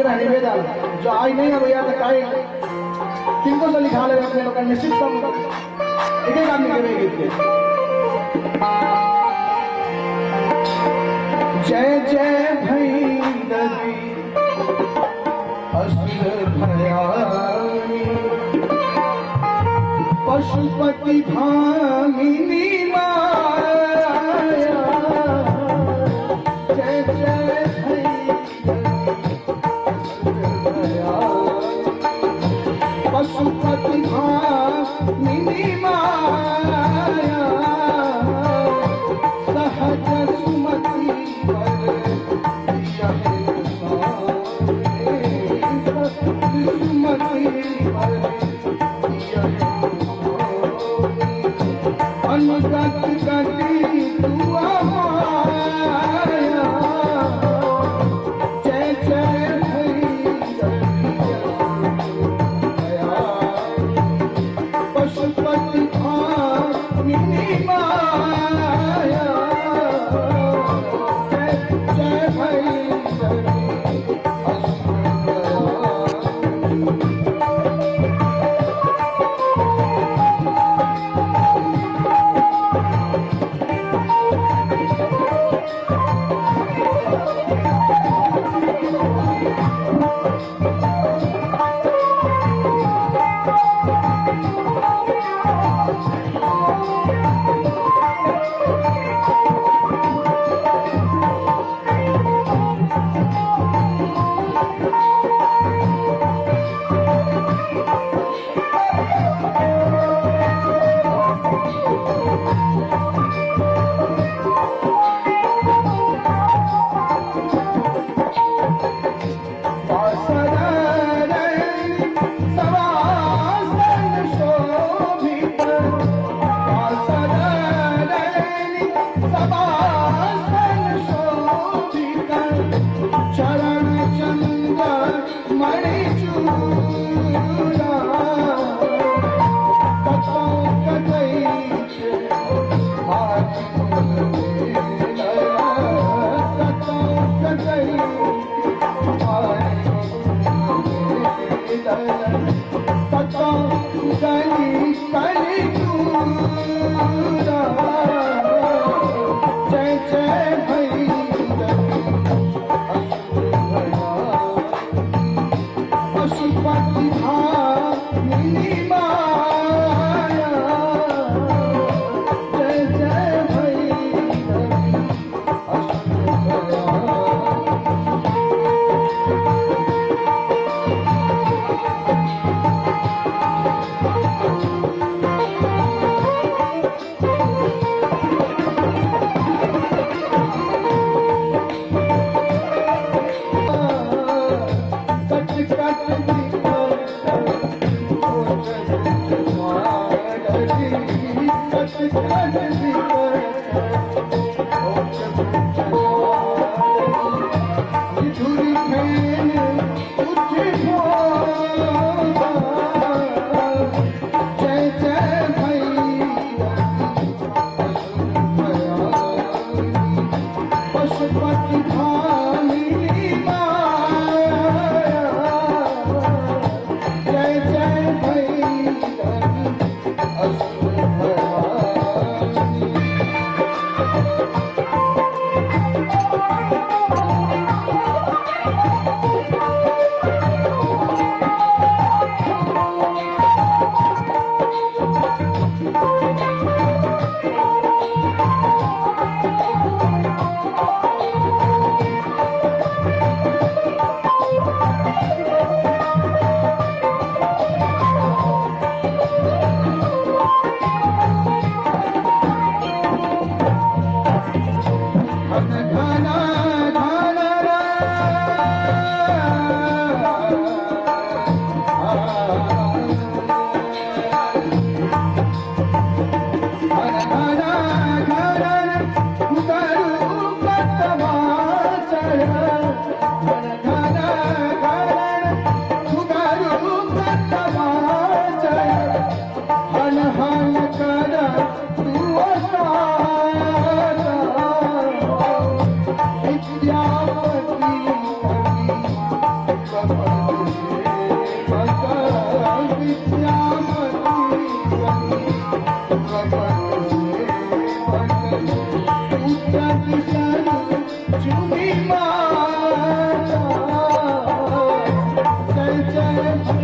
आग्रह निवेदन जो आई नहीं अबैया तो काहे किनको से लिखा ले अपने लोग निश्चित सब एक एक आदमी के गीत के। जय जय भैरवी असुर भयानी पशुपति भामिनी माया। जय जय पशुपति भामिनी माया सहज सुमति पर सुमति पर अनुगत गति तुआ माया। जय जय पशुपति भामिनी माया। जय जय भैरवी असुर भयानी। चरण चंद्र मणि चूड़ा कतो कतई कतो कतई कतो गली कली चूड़ा। जय जय भैरवी पशुपति भामिनी माया। जय जय भैरवी असुर भयानी। कट कट जय जय भैरवी असुर भयानी पशुपति भामिनी माया। जय जय भैरवी असुर भयानी। चैन।